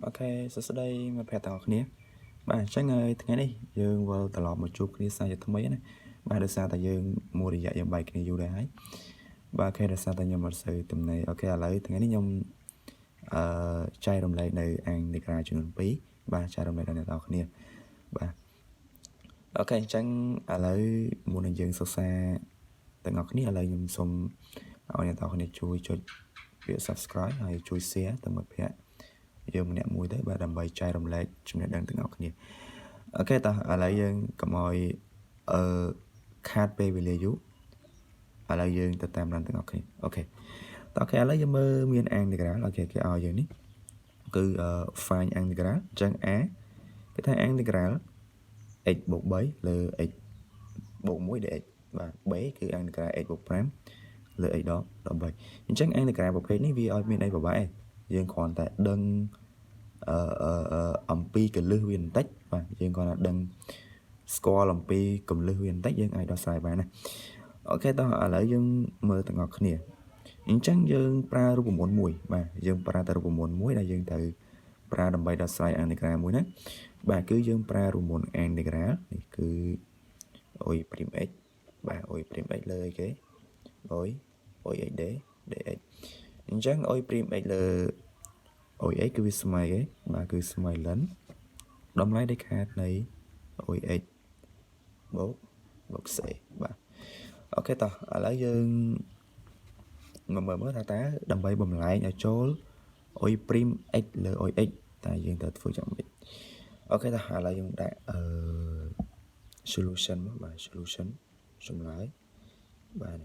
OK សួស្តីមិត្តភ័ក្តិទាំងអស់គ្នាបាទអញ្ចឹងហើយថ្ងៃនេះយើងវិលត្រឡប់មកជួបគ្នាសាជាថ្មីណាបាទដោយសារតែយើងមួយរយៈយើងបែកគ្នាយូរដែរហើយបាទ OK ដោយសារតែខ្ញុំអត់សូវទំនេរ OK ឥឡូវថ្ងៃនេះខ្ញុំអឺចែករំលែកនៅអាំងតេក្រាចំនួន2បាទចែករំលែកដល់អ្នកទាំងអស់គ្នាបាទ OK អញ្ចឹងឥឡូវមុននឹងយើងសិក្សាទាំងអស់គ្នាឥឡូវខ្ញុំសូមឲ្យអ្នកទាំងអស់គ្នាជួយចុចពាក្យ subscribe ហើយជួយ share ទៅមិត្តភ័ក្តិយើងម្នាក់មួយទៅបាទដើម្បីចែករំលែកចំណេះដឹងទាំងអស់គ្នា OK តោះឥឡូវយើងកុំឲ្យអឺខាតពេលវេលាយូរឥឡូវយើងទៅតាមដានទាំងអស់គ្នា OK តោះ OK ឥឡូវយើងមើលមាន integral OK គេឲ្យយើងនេះគឺ find integral អញ្ចឹង a គេថា integral x បូក3លើ x បូក1 dx បាទ b គឺ integral x បូក5លើ x ដក13អញ្ចឹង integral ប្រភេទនេះវាឲ្យមានអីពិបាកឯងយើងគ្រាន់តែដឹងអឺអឺអំពីគន្លឹះវាបន្តិចបាទយើងគ្រាន់តែដឹងស្គាល់អំពីគន្លឹះវាបន្តិចយើងអាចដោះស្រាយបានណា OK តោះឥឡូវយើងមើលទាំងអស់គ្នាអញ្ចឹងយើងប្រើរូបមន្តមួយបាទយើងប្រើតែរូបមន្តមួយដែលយើងត្រូវប្រើដើម្បីដោះស្រាយ integral មួយហ្នឹងបាទគឺយើងប្រើរូបមន្ត integral នេះគឺ u prime x បាទ u prime x លើអីគេ u u x d dx អញ្ចឹង u prime x លើ u x គឺវាស្មើគេបាទគឺស្មើ ln តម្លៃដាច់ខាតនៃ u x បូកបូក c បាទ OK តោះឥឡូវយើងមកមើលមើលថាតើដើម្បីបំលែងឲ្យចូល u prime x លើ u x តើយើងត្រូវធ្វើយ៉ាងម៉េច OK តោះឥឡូវយើងដាក់អឺ solution មកបាទ solution ចម្លើយបាទ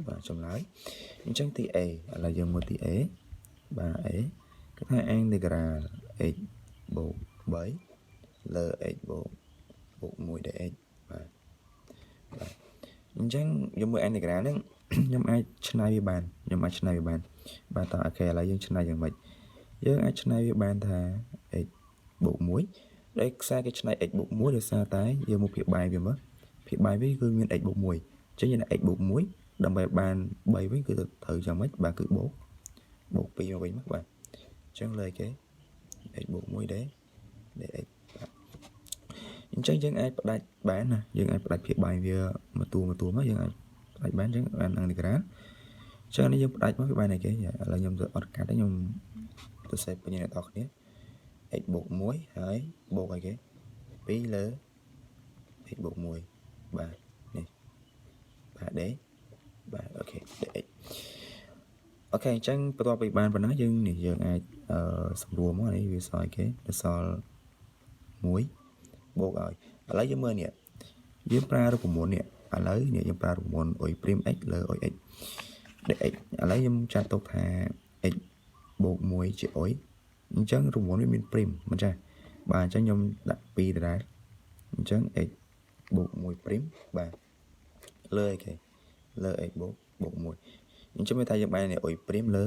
បាទចម្លើយអញ្ចឹងទី A ឥឡូវយើងមើលទី A បាទ A គឺថា integral x បូក3លើ x បូកបូក1 dx បាទបាទអញ្ចឹងយកមើល integral ហ្នឹងខ្ញុំអាចឆ្នៃវាបានខ្ញុំអាចឆ្នៃវាបានបាទតោះ OK ឥឡូវយើងឆ្នៃយ៉ាងម៉េចយើងអាចឆ្នៃវាបានថា x បូក1ដោយខ្សែគេឆ្នៃ x បូក1ដោយសារតែយើងមកភាគបែវាមើលភាគបែវាគឺមាន x បូក1អញ្ចឹងយើងដាក់ x បូក1ដើម្បីបាន3វិញគឺត្រូវយ៉ាងម៉េចបាទគឺបូកបូក2មកវិញមកបាទអញ្ចឹងលើគេ x បូក1 d dx បាទអញ្ចឹងយើងអាចផ្ដាច់បានណាយើងអាចផ្ដាច់ភាគបែវាមួយតួមួយតួមកយើងអាចផ្ដាច់បានអញ្ចឹងបាន integral អញ្ចឹងនេះយើងផ្ដាច់មកវាបានអីគេឥឡូវខ្ញុំទៅអត់កាត់ទេខ្ញុំទៅសេពេញអ្នកនរគ្នា x បូក1ហើយបូកអីគេ2លើ x បូក1បាទនេះបាទ d បាទ OK dx OK អញ្ចឹងបន្ទាប់ពីបានប៉ុណ្ណាយើងនេះយើងអាចអឺសម្រួលមកនេះវាសល់អីគេទៅសល់1បូកឲ្យឥឡូវយើងមើលនេះយើងប្រើរូបមន្តនេះឥឡូវនេះយើងប្រើរូបមន្ត u prime x លើ u x dx ឥឡូវខ្ញុំចាត់ទុកថា x បូក1ជា u អញ្ចឹងរូបមន្តវាមាន prime មិនចាបាទអញ្ចឹងខ្ញុំដាក់2ដដែលអញ្ចឹង x បូក1 prime បាទលើអីគេលើ x បូកបូក1អញ្ចឹងមានថាយើងបាននេះ u prime លើ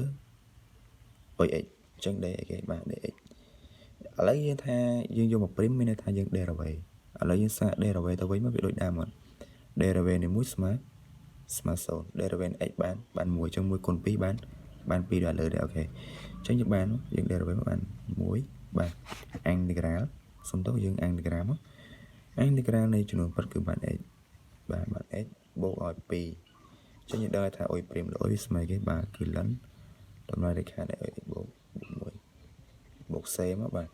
u x អញ្ចឹង d អីគេបាទ dx ឥឡូវយើងថាយើងយកមក prime មានន័យថាយើង derivative ឥឡូវយើងសាក derivative ទៅវិញមកវាដូចដើមអត់ derivative នេះមួយស្មើស្មើ0 derivative x បានបាន1អញ្ចឹង1គុណ2បានបាន2ដល់លើដែរ OK អញ្ចឹងយើងបានយើង derivative មកបាន1បាទ integral សុំទោសយើង integral មក integral នៃចំនួនពិតគឺបាន x បាទបាន x បូកឲ្យ2អញ្ចឹងយើងដឹងថា u prime លើ u វាស្មើគេបាទគឺ ln តម្លៃដាច់ខាតនៃ x បូក1បូក c មកបាទ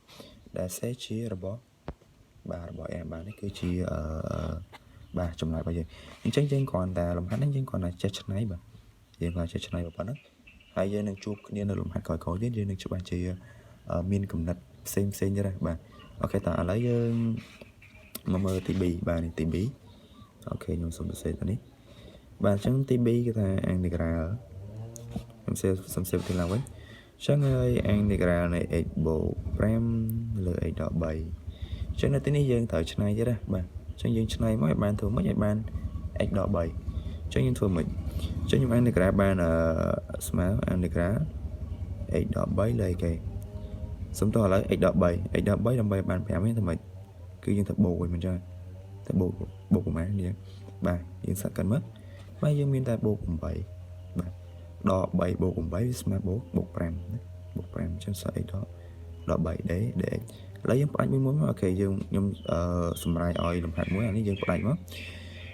ដែល c ជារបស់បាទរបស់ a បាទនេះគឺជាអឺបាទចម្លើយរបស់យើងអញ្ចឹងយើងគ្រាន់តែលំហាត់ហ្នឹងយើងគ្រាន់តែចេះឆ្នៃបាទយើងគ្រាន់តែចេះឆ្នៃប៉ុណ្ណឹងហើយយើងនឹងជួបគ្នានៅលំហាត់ក្រោយៗទៀតយើងនឹងច្បាស់ជាមានគំនិតផ្សេងផ្សេងទៀតណាបាទ OK តោះឥឡូវយើងមកមើលទី B បាទនេះទី B OK ខ្ញុំសូមសរសេរទៅនេះបាទអញ្ចឹងទី B គឺថា integral ខ្ញុំសេសុំសេទីឡើងវិញអញ្ចឹងហើយ integral នៃ x បូក5លើ x ដក3អញ្ចឹងនៅទីនេះយើងត្រូវឆ្នៃទៀតណាបាទអញ្ចឹងយើងឆ្នៃមកឲ្យបានធ្វើម៉េចឲ្យបាន x ដក3អញ្ចឹងយើងធ្វើម៉េចអញ្ចឹងខ្ញុំ integral បានអឺស្មើ integral x ដក3លើអីគេសុំទោសឥឡូវ x ដក3 x ដក3ដើម្បីបាន5ហ្នឹងធ្វើម៉េចគឺយើងត្រូវបូកវិញមិនចឹងតែបូកបូកប្រហែលនេះបាទយើងសាកកិនមើលបាទយើងមានតែបូក8បាទដក3បូក8វាស្មើបូកបូក5ណាបូក5អញ្ចឹងសល់ x ដកដ ដក 3 d dx ឥឡូវយើងផ្ដាច់មួយមួយមក OK យើងខ្ញុំអឺសម្រាយឲ្យលំហាត់មួយអានេះយើងផ្ដាច់មក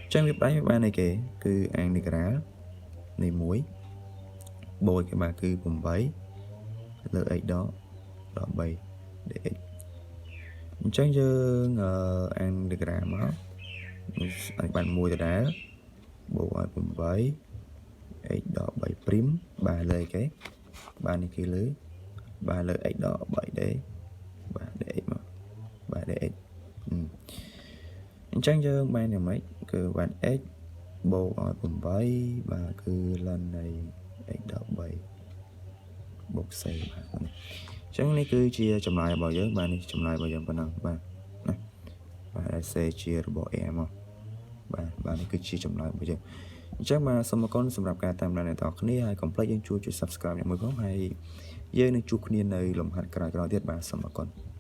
អញ្ចឹងវាផ្ដាច់វាបានអីគេគឺអាំងតេក្រាលនៃ1បូកគេបាទគឺ8លើ x ដកដក3 dx អញ្ចឹងយើងអឺអាំងតេក្រាលមកឲ្យបាន1ដដែលបូកឲ្យ8 x ដក3 prime បាទលើអីគេបាទនេះគឺលើបាទលើ x ដក3 d បាទ dx មកបាទ dx អញ្ចឹងយើងបានយ៉ាងម៉េចគឺបាន x បូកឲ្យ8បាទគឺ ln នៃ x ដក3បូក c បាទអញ្ចឹងនេះគឺជាចម្លើយរបស់យើងបាទនេះចម្លើយរបស់យើងប៉ុណ្ណឹងបាទណាបាទ c ជារបស់ a មកបាទបាទនេះគឺជាចម្លើយរបស់យើងអញ្ចឹងបាទសូមអរគុណសម្រាប់ការតាមដានអ្នកទាំងអស់គ្នាហើយកុំភ្លេចយើងជួយចុច Subscribe អ្នកមួយផងហើយយើងនឹងជួបគ្នានៅលំហាត់ក្រោយៗទៀតបាទសូមអរគុណ។